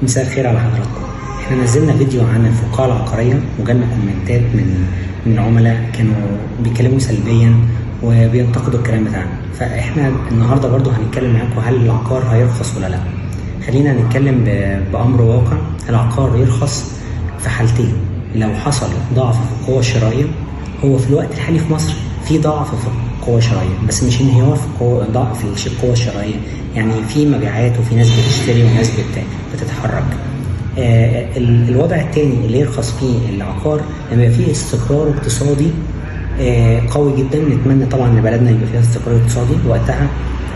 مساء الخير على حضراتكم. احنا نزلنا فيديو عن الفقاعة العقارية وجالنا كومنتات من عملاء كانوا بيتكلموا سلبيا وبينتقدوا الكلام بتاعنا. فاحنا النهارده برضو هنتكلم معاكم هل العقار هيرخص ولا لا. خلينا نتكلم بأمر واقع. العقار يرخص في حالتين: لو حصل ضعف في القوة الشرائية. هو في الوقت الحالي في مصر في ضعف في القوة الشرائية، بس مش انهيار في القوة، ضعف في القوة الشرائية، يعني في مبيعات وفي ناس بتشتري وناس بتتحرك. الوضع الثاني اللي يرخص فيه العقار لما يبقى فيه استقرار اقتصادي قوي جدا. نتمنى طبعا ان بلدنا يبقى فيها استقرار اقتصادي، وقتها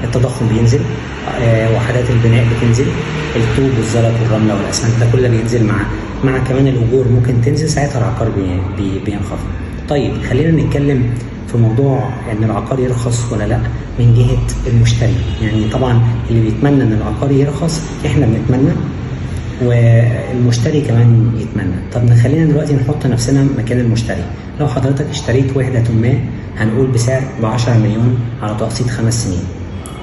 التضخم بينزل، وحدات البناء بتنزل، الطوب والزلط والرمله والاسمنت ده كله بينزل، مع كمان الاجور ممكن تنزل، ساعتها العقار بي بي بينخفض. طيب خلينا نتكلم في موضوع ان العقار يرخص ولا لا من جهة المشتري. يعني طبعا اللي بيتمنى ان العقار يرخص احنا بنتمنى، والمشتري كمان يتمنى. طب خلينا دلوقتي نحط نفسنا مكان المشتري. لو حضرتك اشتريت وحدة ما هنقول بسعر ب 10 مليون على تقسيط 5 سنين،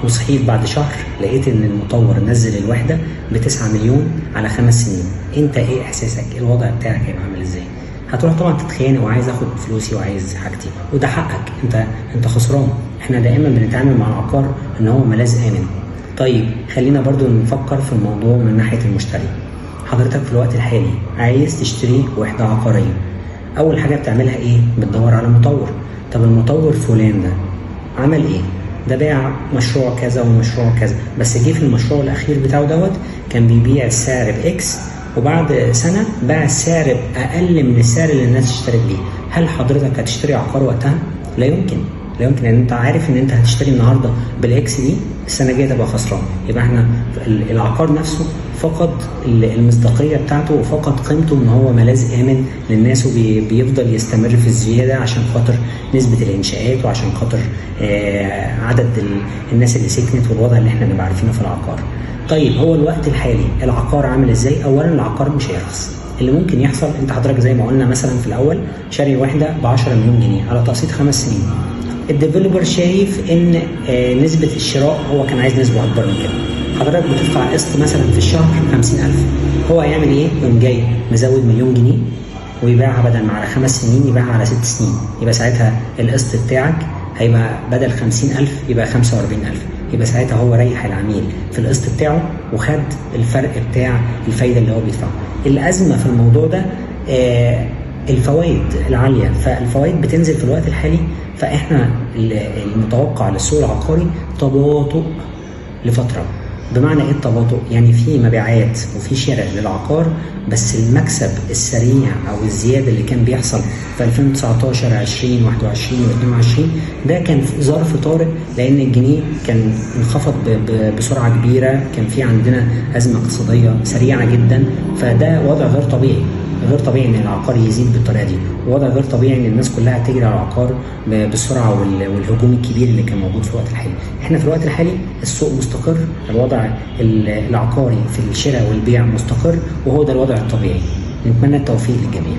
وصحيت بعد شهر لقيت ان المطور نزل الوحدة ب 9 مليون على 5 سنين، انت ايه احساسك؟ ايه الوضع بتاعك هيبقى عامل ازاي؟ هتروح طبعا تتخانق وعايز اخد فلوسي وعايز حاجتي، وده حقك، انت خسران. احنا دائما بنتعامل مع العقار ان هو ملاذ امن. طيب خلينا برضو نفكر في الموضوع من ناحية المشتري. حضرتك في الوقت الحالي عايز تشتري وحدة عقارية، أول حاجة بتعملها إيه؟ بتدور على مطور. طب المطور فلان ده عمل إيه؟ ده باع مشروع كذا ومشروع كذا، بس جه في المشروع الأخير بتاعه دوت كان بيبيع السعر ب X، وبعد سنة باع السعر بأقل من السعر اللي الناس اشترت بيه. هل حضرتك هتشتري عقار وقتها؟ لا يمكن، لا يمكن، لان انت عارف ان انت هتشتري النهارده بال X دي، السنة الجاية تبقى خسران. يبقى احنا العقار نفسه فقد المصداقية بتاعته وفقد قيمته ان هو ملاذ امن للناس، وبيفضل يستمر في الزيادة عشان خاطر نسبه الانشاءات وعشان خاطر عدد الناس اللي سكنت والوضع اللي احنا بنبقى عارفينه في العقار. طيب هو الوقت الحالي العقار عامل ازاي؟ اولا العقار مش هيرخص. اللي ممكن يحصل انت حضرتك زي ما قلنا مثلا في الاول شاري وحده ب 10 مليون جنيه على تقسيط 5 سنين، ال developer شايف ان نسبه الشراء هو كان عايز نسبه اكبر من كده. حضرتك بتدفع قسط مثلا في الشهر 50000، هو هيعمل ايه؟ يقوم جاي مزود مليون جنيه ويبيعها بدل ما على 5 سنين يبيعها على 6 سنين. يبقى ساعتها القسط بتاعك هيبقى بدل 50000 يبقى 45000. يبقى ساعتها هو ريح العميل في القسط بتاعه وخد الفرق بتاع الفايدة اللي هو بيدفعه. الازمة في الموضوع ده الفوائد العاليه، فالفوائد بتنزل في الوقت الحالي. فاحنا المتوقع للسوق العقاري تباطؤ لفتره. بمعنى ايه التباطؤ؟ يعني في مبيعات وفي شراء للعقار، بس المكسب السريع او الزيادة اللي كان بيحصل في 2019 20 21 و22 ده كان ظرف طارئ، لان الجنيه كان انخفض بسرعة كبيره، كان في عندنا ازمة اقتصادية سريعة جدا. فده وضع غير طبيعي، غير طبيعي ان العقار يزيد بالطريقة دي، ووضع غير طبيعي ان الناس كلها تجري على العقار بالسرعة والهجوم الكبير اللي كان موجود في الوقت الحالي. احنا في الوقت الحالي السوق مستقر، الوضع العقاري في الشراء والبيع مستقر، وهو ده الوضع الطبيعي. نتمنى التوفيق للجميع.